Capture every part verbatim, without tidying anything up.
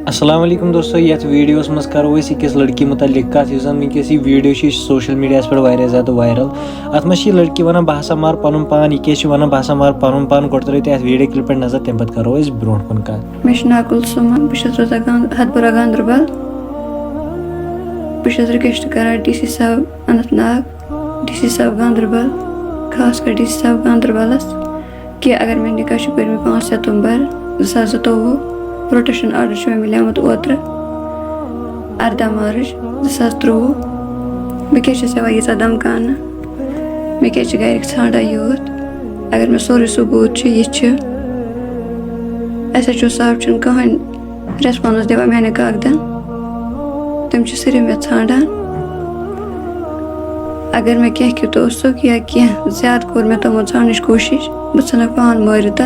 السلام علیکم دوستو، یتھ ویڈیوس منٛز کرو أسۍ أکِس لڑکی متعلق کتھ، یُس زن وٕنکیٚس یہِ ویڈیو چھِ سوشل میڈیاہس پٮ۪ٹھ واریاہ زیادٕ وائرل۔ اتھ منٛز چھِ یہِ لڑکی ونان، "بہٕ ہسا مارٕ پنُن پان۔" یہِ کیٛاہ چھِ ونان، "بہٕ ہسا مارٕ پنُن پان"؟ گۄڈٕ ترٲیِو تُہۍ اتھ ویڈیو کلپہِ پٮ۪ٹھ نظر، تمہِ پتہٕ کرو أسۍ برونٛٹھ کُن کتھ۔ مےٚ چھُ ناو کلثومہ، بہٕ چھَس روزان گاند-، ہتھ پورہ گاندربل۔ بہٕ چھَس request کران ڈی سی صاحب اننت ناگ، ڈی سی صاحب گاندربل، خاص کر ڈی سی صاحب گاندربلس، کہِ اگر مےٚ نکاح چھُ پٔرمٕتۍ پانٛژھ ستمبر زٕ ساس زٕتووُہ، protection order چھُ مےٚ مِلیومُت اوترٕ، ارداہ مارچ زٕ ساس ترٛۆوُہ۔ بہٕ کیٛاہ چھَس ہٮ۪وان ییٖژاہ دھمکاونہٕ؟ مےٚ کیٛازِ چھِ گرِکۍ ژھانڈان یوٗت؟ اگر مےٚ سورُے ثبوٗت چھُ، یہِ چھُ، ایس ایچ او صاحب چھُنہٕ کٕہٕنۍ response دِوان میانٮ۪ن کاغدن۔ تِم چھِ صرف مےٚ ژھانڈان۔ اگر مےٚ کینٛہہ کیُتھ اوسُکھ یا کینٛہہ زیادٕ کوٚر مےٚ تِمو ژھانڈنٕچ کوٗشِش، بہٕ ژھٕنکھ پان مٲرِتھ۔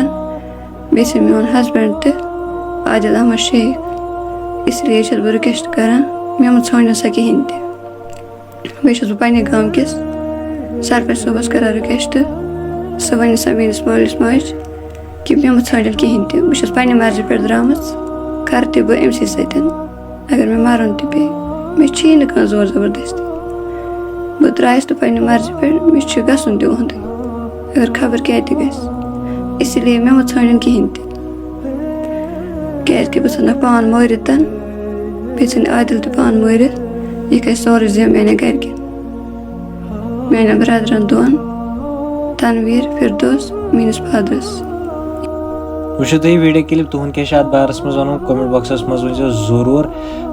بیٚیہِ چھِ میون husband تہِ عادل احمد شیخ۔ اس لیے چھَس بہٕ request کران، مےٚ مہٕ ژھٲنٛڈِو سا کِہیٖنۍ تہِ۔ بیٚیہِ چھَس بہٕ پننہِ گامہٕ کِس سرپنچ صٲبَس کران request، سُہ وَنہِ سا میٲنِس مٲلِس ماجہِ کہِ مےٚ مہٕ ژھٲنٛڈِن کِہیٖنۍ تہِ۔ بہٕ چھَس پننہِ مرضی پٮ۪ٹھ درٛامٕژ، کرٕ تہِ بہٕ أمۍ سٕے سۭتۍ۔ اگر مےٚ مَرُن تہِ پیٚیہِ، مےٚ چھِی نہٕ کانٛہہ زور زبردستی۔ بہٕ درٛایَس تہٕ پننہِ مرضی پٮ۪ٹھ، مےٚ چھُ گژھُن تہِ اُہُنٛدُے، اگر خبر کیٛاہ تہِ گژھِ۔ اسی لیے مےٚ مہٕ ژھٲنٛڈِن کِہیٖنۍ تہِ، کیٛازِکہِ بہٕ ژھٕنَکھ پان مٲرِتھ، بیٚیہِ ژھٕنہِ عادل تہِ پان مٲرِتھ۔ یہِ گژھِ سورُے ذِمہٕ میٛانٮ۪ن گرِکٮ۪ن، میٛانٮ۪ن برادرَن دۄن، تنویٖر، فردوس، میٛٲنِس فادرَس۔ وٕچھِو تُہۍ یہِ ویٖڈیو کِلِپ، تُہُنٛد کیٛاہ چھُ اَتھ بارَس منٛز وَنُن؟ comment box منٛز ؤنۍزیو ضروٗر۔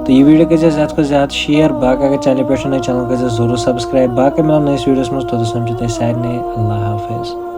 تہٕ یہِ ویٖڈیو کٔرۍزیو زیادٕ کھۄتہٕ زیادٕ share۔ باقٕے اگر channel پٮ۪ٹھ چھُو نٔے، channel کٔرۍزیو ضروٗر subscribe۔ باقٕے مِلو نٔیِس ویٖڈیوَس منٛز، توٚتَس تام چھُ تۄہہِ سارنٕے اللہ حافظ۔